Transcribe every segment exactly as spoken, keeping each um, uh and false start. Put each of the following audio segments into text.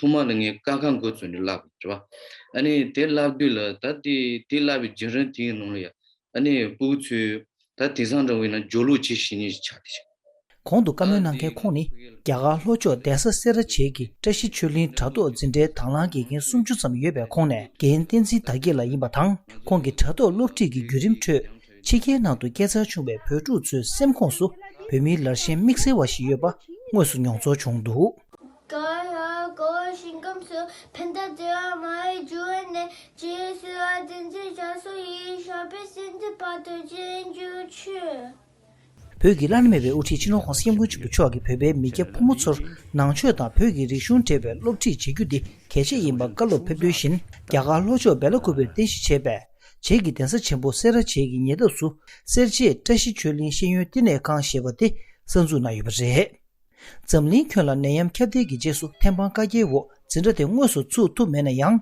ཐོག་མ་ལ་ངས་ཀ་ཁ་འགོ་བཙུགས་ནས་བསླབས་པ་རེད་པ། ཨ་ནི་དེ་བསླབ་དུས་ལ་ད་དེ་དེ་བསླབ་པའི་བརྒྱུད་རིམ་དེའི་ནང་ལ་ཡ། ཨ་ནི་སྤུ་གུ་ཚོས་ད་དེང་སང་འདྲ་བོ་ཡིན་ན་སྦྱོར་ཀློག་བྱེད་ཤེས་མཁན་ཞིག་ཆགས་བསྡད་ཤག། གོང་དུ་བཀའ་མོལ་གནང་མཁན་ཁོང་ནི་རྒྱ་གར་ལྷོ་ཕྱོགས་གདན་ས་སེ་ར་བྱེས་ཀྱི་བཀྲ་ཤིས་ཆོས་གླིང་དྲ་ཐོག་འཛིན་གྲྭའི་དང་བླངས་དགེ་རྒན་སུམ་ཅུ་ཙམ་ཡོད་པའི་ཁོངས་ནས་རྒན་བསྟན་འཛིན་དར་རྒྱས་ལགས་ཡིན་པ་དང་། ཁོང་གིས་དྲ་ཐོག་སློབ་ཁྲིད་ཀྱི་བརྒྱུད་རིམ་ཁྲོད་ཕྱི་རྒྱལ་ནང་དུ་སྐྱེས་འཚར་བྱུང་བའི་བོད་ཕྲུག་ཚོའི་སེམས་ཁོངས་སུ་བོད་མིའི་ལར་ཞེན་དམིགས་བསལ་བ་ཞིག་ཡོད་པ་དངོས་སུ་མྱོང་ཚོར་བྱུང་འདུག། 高考过新公司，碰到这样买主任呢，只是我真正想说一下，被现在跑到进就去。 བོད་ཀྱི་བླ་ན་མེད་པའི་དབུ་ཁྲིད་སྤྱི་ནོར་༸གོང་ས་༸སྐྱབས་མགོན་ཆེན་པོ་མཆོག་གིས་བོད་པའི་མི་སྐྱ་ཕོ་མོ་ཚོར་ནང་ཆོས་དང་བོད་ཀྱི་རིག་གཞུང་འབྲེལ་བའི་སློབ་ཁྲིད་བྱེད་རྒྱུ་འདི་གལ་ཆེ་ཡིན་པ་བཀའ་སློབ་ཕེབས་དོན་བཞིན། རྒྱ་གར་ལྷོ་ཕྱོགས་སྦེ་ལ་ཀུ་པེར་རྟེན་གཞི་བྱས་པའི་བྱེས་ཀྱི་གདན་ས་ཆེན་པོ་སེ་ར་བྱེས་ཀྱི་ཉེ་འདབས་སུ་སེར་བྱེས་བཀྲ་ཤིས་ཆོས་གླིང་ཤེས་ཡོན་བསྟི་གནས་ཁང་ཞེས་པ་དེ་གསར་འཛུགས་གནང་ཡོད་པ་རེད། འཛམ་གླིང་ཁྱོན་ལ་ནད་ཡམས་ཁྱབ་གདལ་གྱི་རྗེས་སུ་ཐེམ་སྤང་བཀའ་རྒྱའི་འོག་འཛིན་གྲྭ་དེ་དངོས་སུ་ཚུགས་ཐུབ་མེད་ན་ཡང་།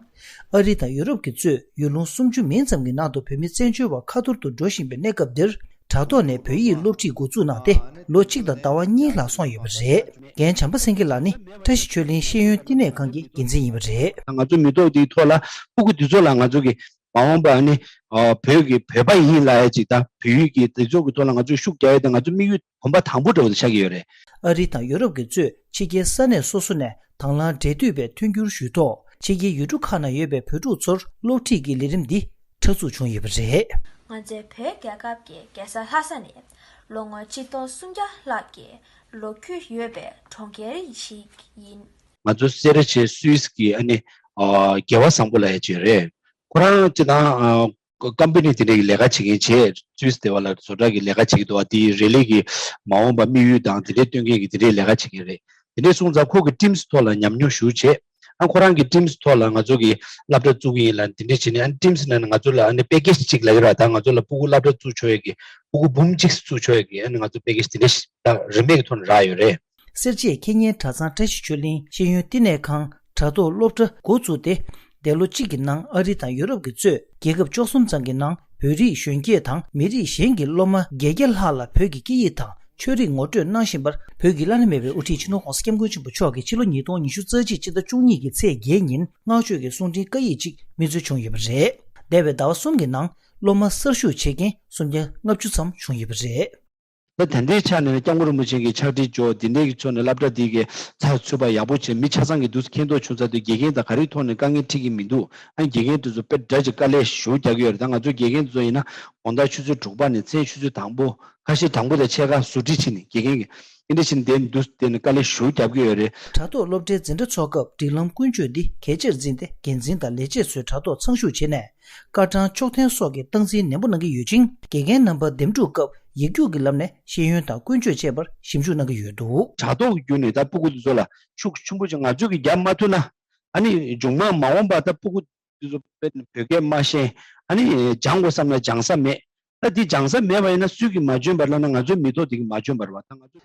ཨ་རི་དང་ཡུ་རོབ་ཀྱིས་གཙོས་ཡུལ་ལུང་སུམ་ཅུ་མིན་ཙམ་གྱི་ནང་དུ་བོད་མི་བཙན་བྱོལ་བ་ཁ་ཐོར་དུ་འགྲོ་བཞིན་པའི་གནས་སྐབས་འདིར། དྲ་ཐོག་ནས་བོད་ཡིག་སློབ་ཁྲིད་འགོ་བཙུགས་གནང་སྟེ་ལོ་གཅིག་དང་ཟླ་བ་གཉིས་ལྷག་སོང་ཡོད་པ་རེད། རྒན་བྱམས་པ་སེང་གེ་ལགས་ནི་བཀྲ་ཤིས་ཆོས་གླིང་ཤེས་ཡོན་བསྟི་གནས་ཁང་གི་འགན་འཛིན་ཡིན་པ་རེད། ང་ཚོ་མི་ཐོག་འདིའི་ཐོག་ལ་སྤུ་གུ་འདི་ཚོ་ལ་ང་ཚོ་གི་མ་འོངས་པ་ཨ་ནི་ཨ་བོད་ཀྱི་བོད་པ་ཡིན་ལབ་ཡ་ཅིག་དང་བོད་ཡིག་གི་འདི་ཚོ་གི་ཐོག་ལ་ང་ཚོས་ཤུགས་རྒྱག་ཡ་དང་ང་ཚོ་དམིགས་ཡུལ་གོམ་པ་དང་པོ་འདྲ་བོ་དེ་ཆགས་ཀྱི་ཡོད་རེད། ཨ་རི་དང་ཡོ་རོབ་ཀྱིས་གཙོས་ཕྱི་རྒྱལ་ས་གནས་སོ་སོ་ནས་དང་བླངས་འབྲེལ་མཐུད་པའི་མཐུན་འགྱུར་ཞུས་ཐོག་ཕྱི་རྒྱལ་ཡུལ་གྲུ་ཁག་ན་ཡོད་པའི་བོད་ཕྲུག་ཚོར་སློབ་ཁྲིད་ཀྱི་ལས་རིམ་འདི་ཁྲ་ཚུགས་བྱུང་ཡོད་པ་རེད། ང་ཚོའི་བོད་རྒྱལ་ཁབ་ཀྱི་རྒྱལ་ས་ལྷ་ས་ནས་ལོ་ངོ་ཆིག་སྟོང་སུམ་བརྒྱ་ལྷག་གི་ལོ་རྒྱུས་ཡོད་པའི་གྲོང་ཁྱེར་ཞིག་ཡིན། ང་ཚོ་སེ་ར་བྱེས་སུད་སི་གི་ཨ་ནི་ཨ་རྒྱལ་བ་བཟང་པོ་ལབ་ཡ་ཅིག་རེད། ཁོ་རང་སྤྱིར་བཏང་ཨ་ཀམ་པ་ནི་དེ་འདྲའི་ལས་ཀ་བྱེད་མཁན་བྱས། སུད་སི་དེ་བ་ལ་བཟོ་གྲྭ་གི་ལས་ཀ་བྱེད་ཀྱི་འདུག་བ། དེའི་རེ་ལིག་གི་མ་འོངས་པ་དམིགས་ཡུལ་དང་དེ་འདྲའི་སྟོན་མཁན་གྱི་དེ་འདྲའི་ལས་ཀ་བྱེད་མཁན་རེད། དེ་འདྲའི་སོང་ཙང་ཁོ་གི་ཊིམ་སི་ཐོག་ལ་ཉམས་མྱོང་ཞེ་པོ་བྱས། ཨ་ཁོ་རང་གི་ཊིམ་སི་ཐོག་ལ་ང་ཚོ་གི་སློབ་གྲྭ་བཙུགས་ཀྱི་ཡིན་ལབ་དེ་འདྲ་བྱས་ནས། ཨ་ཊིམ་སི་ནང་ནས་ང་ཚོ་ལ་ཨ་ནི་པེ་ཀེ་ཇི་གཅིག་ལབ་ཀྱི་རེད་བ། ད་ང་ཚོ་ལ་སྤུ་གུ་སློབ་གྲྭ་བཙུགས་ཆོག་ཡས་ཀྱི་སྤུ་གུ་འབུམ་གཅིག་བཙུགས་ཆོག་ཡས་ཀྱི་ཨ་ནི་ང་ཚོ་པེ་ཀེ་ཇི་དེ་འདྲ་ཞིག་ད་རིན་མེད་ཀྱི་ཐོག་ནས་རག་ཡོད་རེད། སེར་བྱེས་ཁེ་ཉེན་གྲྭ་ཚང་བཀྲ་ཤིས་ཆོས་གླིང་ཤེས་ཡོན་བསྟི་གནས་ཁང་དྲ་ཐོག་སློབ་གྲྭ་འགོ་བཙུགས་ཏེ། འདས་ལོ་གཅིག་གི་ནང་ཨ་རི་དང་ཡོ་རོབ་ཀྱིས་གཙོས་རྒྱལ་ཁབ་བཅུ་གསུམ་ཙམ་གྱི་ནང་བོད་རིགས་གཞོན་སྐྱེས་དང་མི་རིགས་གཞན་གྱི་སློབ་མ་བརྒྱད་བརྒྱ་ལྷག་ལ་བོད་ཀྱི་སྐད་ཡིག་དང་ཆོས་རིག་ངོ་སྤྲོད་གནང་བཞིན་པར། བོད་ཀྱི་བླ་ན་མེད་པའི་དབུ་ཁྲིད་སྤྱི་ནོར་༸གོང་ས་༸སྐྱབས་མགོན་ཆེན་པོ་མཆོག་གིས་ཕྱི་ལོ་ཉིས་སྟོང་ཉི་ཤུ་རྩ་གཅིག་སྤྱི་ཟླ་བཅུ་གཉིས་ཀྱི་ཚེས་བརྒྱད་ཉིན་བསྔགས་བརྗོད་ཀྱི་གསུང་འཕྲིན་བཀའ་ཡིག་ཅིག་མིག་མཚོན་བྱུང་ཡོད་པ་རེད། འདས་པའི་ཟླ་བ་གསུམ་གྱི་ནང་སློབ་མ་གསར་ཞུགས་བྱེད་མཁན་སུམ་བརྒྱ་ལྔ་བཅུ་ཙམ་བྱུང་ཡོད་པ་རེད། ད་ད་ལྟའི་ཆ་ནས་སྐྱབས་མགོན་རིན་པོ་ཆེ་གི་ཕྱག་བྲིས་འཇོག་འདི་འདྲའི་གི་ཚོ་ནས་སློབ་གྲྭ་འདི་གི་ཚགས་ཚུད་པ་ཡག་པོ་བྱས། མི་ཆ་ཚང་གི་འདུག་མཁྱེན་རྟོགས་བྱུང་ཚར་དུས་དགེ་རྒན་དང་ག་རེའི་ཐོག་ནས་དཀའ་ངལ་འཕྲད་ཀྱི་མི་འདུག་ཨ་དགེ་རྒན་དེ་ཚོ་དཔེ་འདྲ་ཅིག་དཀའ་ལས་ཞེ་པོ་རྒྱག་གི་ཡོད་རེད། ད་ང་ཚོ་དགེ་རྒན་དེ་ཚོ་ཡིན་ན་དགོང་དག་ཆུ་ཚོད་དྲུག་པ་ནས་མཚན་ཆུ་ཚོད་དང་པོ། ཁ་ཤས་དང་པོ་དང་ཕྱེད་ཀ་ཟུར་ཁྲིད་བྱས་ནས་དགེ་རྒན་གྱི་ཨིན་ཌི་ཆིན་དེ་འདུག་དེ་ནས་དཀའ་ལས་ཞེ་པོ་རྒྱབ་ཀྱི་ཡོད་རེད། དྲ་ཐོག་སློབ་གྲྭའི་འཛིན་གྲྭ་ཚོགས་སྐབས་སྒྲིག་ལམ་ཀུན་སྤྱོད་འདི་གལ་ཆེར་འཛིན་ཏེ། འགན་འཛིན་དང་ལས་བྱེད་ཚོས་དྲ་ཐོག་ཚང་ཞུགས་བྱས་ནས། སྐར་གྲངས་འཁྱོག་ཐེངས་སོགས་ཀྱི་སྟངས་འཛིན་ནན་པོ་གནང་གི་ཡོད་ཅིང་། དགེ་རྒན་རྣམ་པ་འདེམས་སྒྲུག་སྐབས་ཡིག་རྒྱུགས་ཀྱི་ལམ་ནས་ཤེས་ཡོན་དང་ཀུན་སྤྱོད་བཅས་པར་ཞིབ་འཇུག་གནང་གི་ཡོད་འདུག། དྲ་ཐོག་གི་བརྒྱུད་ནས་ད་སྤུ་གུ་འདི་ཚོ་ལ་ཤུགས་ཆེན་པོ་ཅིག་ང་ཚོས་ཀྱིས་རྒྱབ་མ་ཐུབ་ན། ཨ་ནི་མཇུག་མ་མ་འོངས་པ་ད་སྤུ་གུ་འདི་ཚོ་དཔེར་ན་བོད་སྐད་མ་ཤེས། ཨ་ནི་སྦྱང་དགོས་བསམ་ན་སྦྱང་ས་མེད། ད་འདི་སྦྱང་ས་མེད་པ་ཡིན་ན་སུས་ཀྱིས་མ་འཇོན་པ་ལབ་ན་ང་ཚོའི་མི་ཐོག་འདི་གིས་མ་འཇོན་པ་རེད་བ། ད་ང་ཚོ།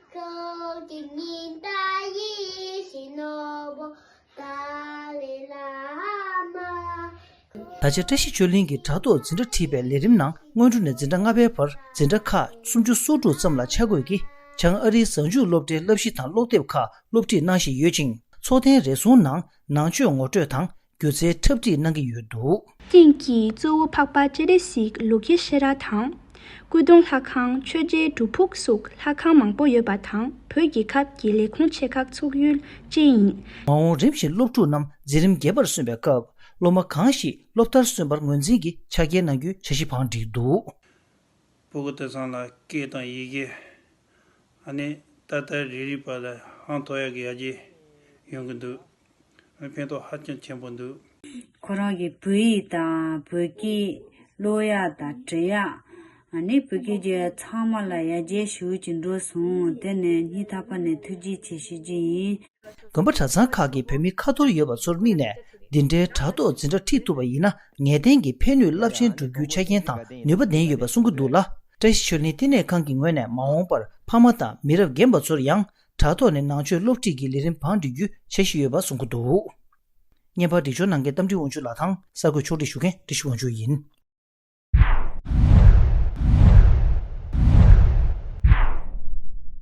ད་ཆ་བཀྲ་ཤིས་ཆོས་གླིང་གི་དྲ་ཐོག་འཛིན་གྲྭ་ཁྲིད་པའི་ལས་རིམ་ནང་སྔོན་འགྲོ་ནས་འཛིན་གྲྭ་ལྔ་པའི་བར་འཛིན་གྲྭ་ཁག་སུམ་ཅུ་སོ་དྲུག་ཙམ་ལ་ཆ་བགོས་ཀྱིས་བྱང་ཨ་རིའི་གཟའ་མཇུག་སློབ་གྲྭའི་བསླབ་གཞི་དང་ཀློག་དེབ་ཁག་སློབ་ཁྲིད་གནང་བཞིན་ཡོད་ཅིང་། ཚོགས་ཐེངས་རེ་ཟུང་ནང་ནང་ཆོས་ངོ་སྤྲོད་དང་། སྒྱུ་རྩལ་འཁྲབ་ཁྲིད་གནང་གི་ཡོད་འདུག། ཐེངས་ཀྱི་གཙོ་བོ་འཕགས་པ་སྤྱན་རས་གཟིགས་ལོ་ཀེ་ཤེ་ར་དང་། སྐུ་གདུང་ལྷ་ཁང་། ཆོས་རྗེ་སྒྲུབ་ཕུག་སོགས་ལྷ་ཁང་མང་པོ་ཡོད་པ་དང་། བོད་རྒྱལ་ཁབ་ཀྱི་ལས་ཁུངས་ཆེ་ཁག་ཚུགས་ཡུལ་བཅས་ཡིན། མ་འོངས་རིམ་བཞིན་སློབ་ཕྲུག་རྣམས་འཛིན་རིམ་བརྒྱད་པར་སོན་པའི་སྐབས། སློབ་མ་གང་ཞིག་སློབ་མཐར་སོན་པར་ངོས་འཛིན་གྱིས་ཆ་རྐྱེན་གནང་རྒྱུའི་འཆར་གཞི་བང་བསྒྲིགས་འདུག། སྤུ་གུ་དེ་ཚང་ལ་སྐད་དང་ཡི་གེ། ཨ་ནི་ཏག་ཏག་རེ་རེ་བ་ལ་ཧང་ཐོག་ཡག་གི་ཡར་རྒྱས་ཡོང་གི་འདུག། ཨ་ནི་ཕན་ཐོགས་ཧ་ཅང་ཆེན་པོ་འདུག། ཁོ་རང་གི་བོད་ཡིག་དང་བོད་སྐད་ཀློག་ཡག་དང་འབྲི་ཡག། ཨ་ནི་བོད་སྐད་རྒྱག་ཡག་ཚང་མ་ལ་ཡར་རྒྱས་ཞེ་པོ་ཅིག་འགྲོ་སོང་། དེ་ནས་སྙིང་ཐག་པ་ནས་ཐུགས་རྗེ་ཆེ་ཞུ་རྒྱུ་ཡིན། དགོན་པ་གྲྭ་ཚང་ཁག་གི་བོད་མི་ཁ་ཐོར་ཡོད་པ་ཚོར་དམིགས་ནས། འདི་འདྲའི་དྲ་ཐོག་འཛིན་གྲྭ་ཁྲིད་ཐུབ་པ་ཡིན་ན། ངེས་གཏན་གྱི་ཕན་ནུས་རླབས་ཆེན་བསྒྲུབ་རྒྱུའི་ཆ་རྐྱེན་དང་ནུས་པ་ལྡན་ཡོད་པ་གསུང་གི་འདུག་ལ། བཀྲ་ཤིས་ཆོས་གླིང་བསྟི་གནས་ཁང་གི་ངོས་ནས་མ་འོངས་པར་ཕ་མ་དང་མི་རབས་རྒན་པ་ཚོར་ཡང་དྲ་ཐོག་ནས་ནང་ཆོས་སློབ་ཁྲིད་ཀྱི་ལས་རིམ་བང་སྒྲིག་རྒྱུའི་འཆར་གཞི་ཡོད་པ་གསུང་གི་འདུག། བརྙན་པར་སྒྲིག་སྦྱོར་གནང་མཁན་རྟ་མགྲིན་དབང་ཕྱུག་ལགས་དང་གསར་འགོད་ཕྱོགས་སྒྲིག་ཞུ་མཁན་བཀྲ་ཤིས་དབང་ཕྱུག་ཡིན།